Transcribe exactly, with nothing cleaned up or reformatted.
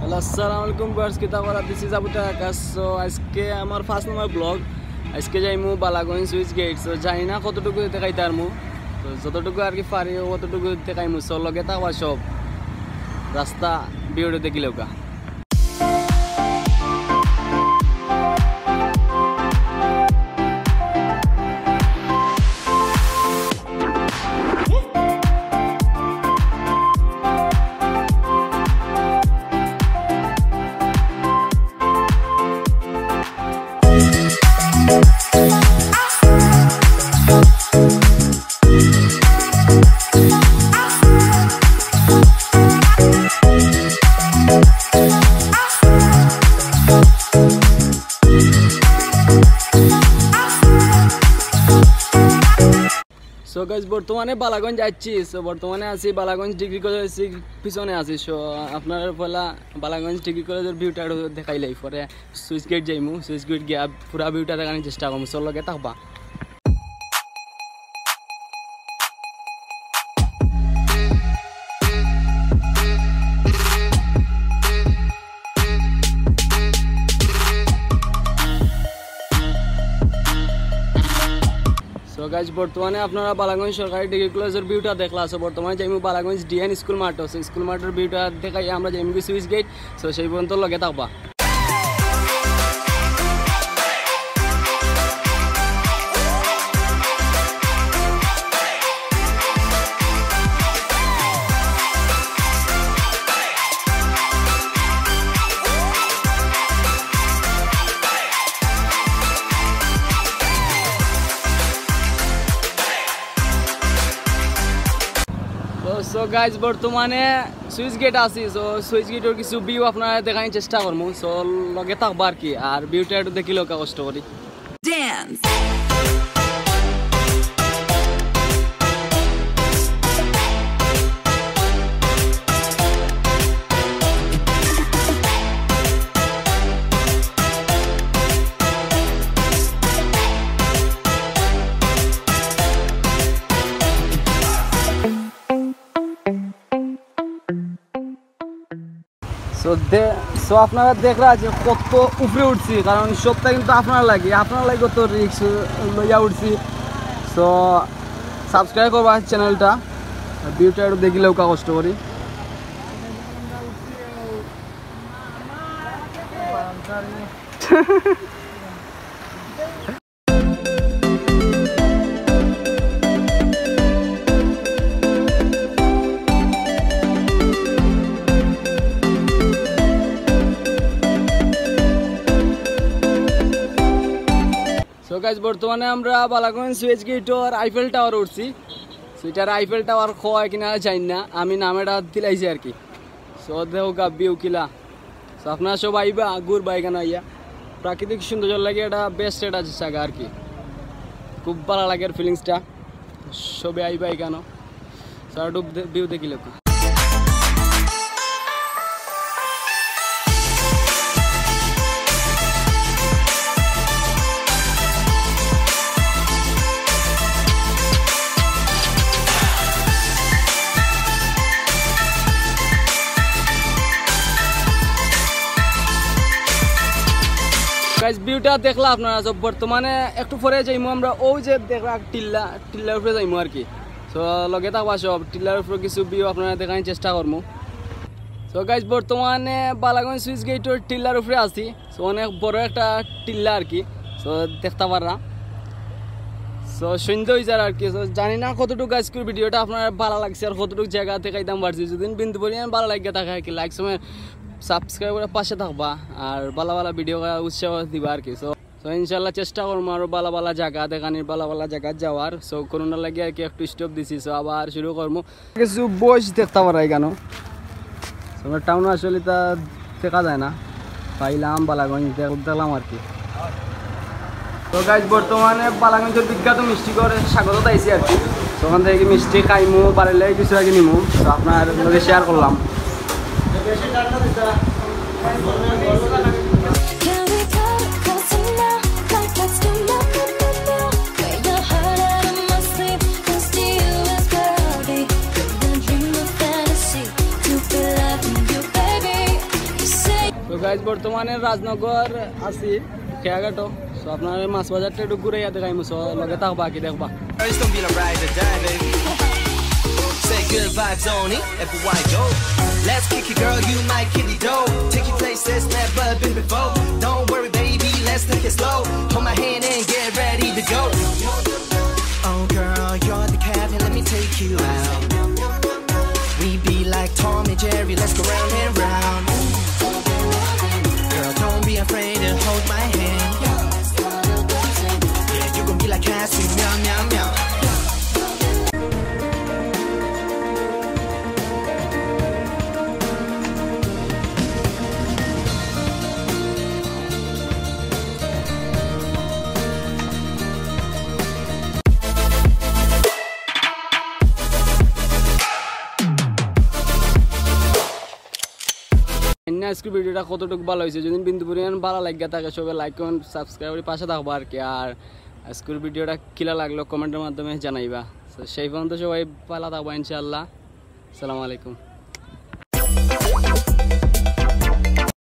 হ্যালো, আসসালামু আলাইকুম ভিউয়ার্স, কিতা করা? This is Abu Takas. So আজকে আমার ফার্স্ট নম্বর ব্লগ। আজকে যাইমু বালাগঞ্জ সুইচ গেট। So জানি না কতটুকু দেখাইতারমু, তো যতটুকু আর কি পারি অতটুকু দেখাইমু। So লগে থাকবা সব, রাস্তা ভিউটা দেখিলাউক্কা। So guys, বর্তমানে বালাগঞ্জ আইছি। So বর্তমানে আছি বালাগঞ্জ ডিগ্রি কলেজের পিছনে আছি। So আপনারারে পয়লা বালাগঞ্জ ডিগ্রি কলেজের ভিউটা একটু দেখাইলাই, পরে সুইচ গেট যাইমু। সুইচ গেট গিয়া পুরা ভিউটা দেখানোর চেষ্টা করমু। So লগে থাকবা। So guys, বর্তমানে আপনারা বালাগঞ্জ সরকারি ডিগ্রি কলেজের ভিউটা দেখলা। So বর্তমানে যাইমু বালাগঞ্জ ডিএন স্কুল মাঠো। So স্কুল মাঠর ভিউটা দেখাই আমরা যাইমু কি সুইচ গেট। So সেই পর্যন্ত লগে থাকবা। তো সো গাইজ, বর্তমানে সুইচ গেট আছি। সো সুইচ গেটর কিছু ভিউ আপনারারে দেখানোর চেষ্টা করমু। সো লগে থাকবা আর কি, আর ভিউটা একটু দেখিলাউক্কা কষ্ট করি। Dance. সো দে-, সো আপনারা দেখরা যে কত উপরে উঠছি, কারণ সবটা কিন্তু আপনারার লাগি, আপনারার লাগি কত রিস্ক লইয়া উঠছি। সো সাবস্ক্রাইব করবা চ্যানেলটা, ভিউটা একটু দেখিলাউক্কা কষ্ট করি। সো গাইজ, বর্তমানে আমরা Balaganj switch Gator Eiffel tower উঠছি। সো ইটার আইফেল টাওয়ার কয় কিনা জানি না, আমি নাম এটা দিলাইছি আর কি। সো দেখউক্কা ভিউ কিলা। সো আপনারা সব আইবা, ঘুরবা ইকানো আইয়া। প্রাকৃতিক সৌন্দর্য লাগে, এটা বেস্ট একটা জাগা আর কি। খুব ভালা লাগের ফিলিংসটা। সবে আইবা ইকানো। সো একটু দে-, ভিউ দেখিলাউক্কা। গাইজ, ভিউটা দেখলা আপনারা। সো বর্তমানে একটু পরে যাইমু আমরা, ওই যে দেখরা টিল্লা, টিল্লার উপরে যাইমু আর কি। সো লগে থাকবা সব, টিল্লার উপরে কিছু ভিউ আপনারারে দেখানোর চেষ্টা করমু। সো গাইজ, বর্তমানে বালাগঞ্জ সুইচ গেটর টিল্লার উপরে আছি। সো অনেক বড় একটা টিল্লা আর কি। সো দেখতা পাররা। সো সন্ধ্যা অই যার আর কি। সো জানি না কতটুকু আজকের ভিডিওটা আপনারার ভালা লাগছে আর কতটুকু জাগা দেখাইতাম পারছি। যদি ভিডিও পরিমাণ ভালা লাগে থাকে আর কি, লাইক সময় সাবস্ক্রাইব করে পাশে থাকবা আর ভালা ভালা ভিডিও করার উৎসাহ দিবা আর কি। সো, সো ইনশাল্লাহ চেষ্টা করমু আরো ভালা ভালা জাগা দেখানির, ভালা ভালা জাগাত যাওয়ার। সো করোনার লাগি আর কি একটু স্টপ দিছি। সো আবার শুরু করমু। কিছু বইস দেখতা পাররা ইকানো। সো টাউন আসলে তা দেখা যায় না, পাইলাম বালাগঞ্জ দেখ-, দেখলাম আর কি। তো গাইজ, বর্তমানে বালাগঞ্জর বিখ্যাত মিষ্টি ঘরে স্বাগতত আইছি আর কি। তো ওখান থেকে মিষ্টি খাইমু, বাড়ির লাগি কিছু আগে নিমু, তো আপনারার লগে শেয়ার করলাম। Can we cut it close now? Like that's too much, no, no, no. Where your heart out of my sleep, close to you. Guys, বর্তমানে রাজনগর আছি, খেয়াঘাটো। So আপনারা মাছ বাজারটা একটু ঘুরাইয়া দেখাইমু, so লগে থাকবা, কি দেখবা। It's gonna be the ride or die, baby. Say good vibes only, F Y O. Let's kick it, girl, you might kill it, though. Take you places never been before. Don't worry, baby, let's take it slow. Hold my hand and get ready to go. Oh, girl, you're the captain, let me take you out. We be like Tom and Jerry, let's go round and round. Girl, don't be afraid to hold my hand. Yeah, you gon' be like Cassie, meow, meow, meow. এমনি আজকের ভিডিওটা কতটুকু ভালা অইছে, যদি বিন্দু পরিমাণ ভালা লাগিয়া থাকে, সবাই লাইক, কমেন্ট, সাবস্ক্রাইব করে পাশে থাকবা আর কি। আর আজকের ভিডিওটা কিলা লাগলো কমেন্টের মাধ্যমে জানাইবা। So সেই পর্যন্ত সবাই ভালা থাকবা ইনশাআল্লাহ। আসসালামু আলাইকুম।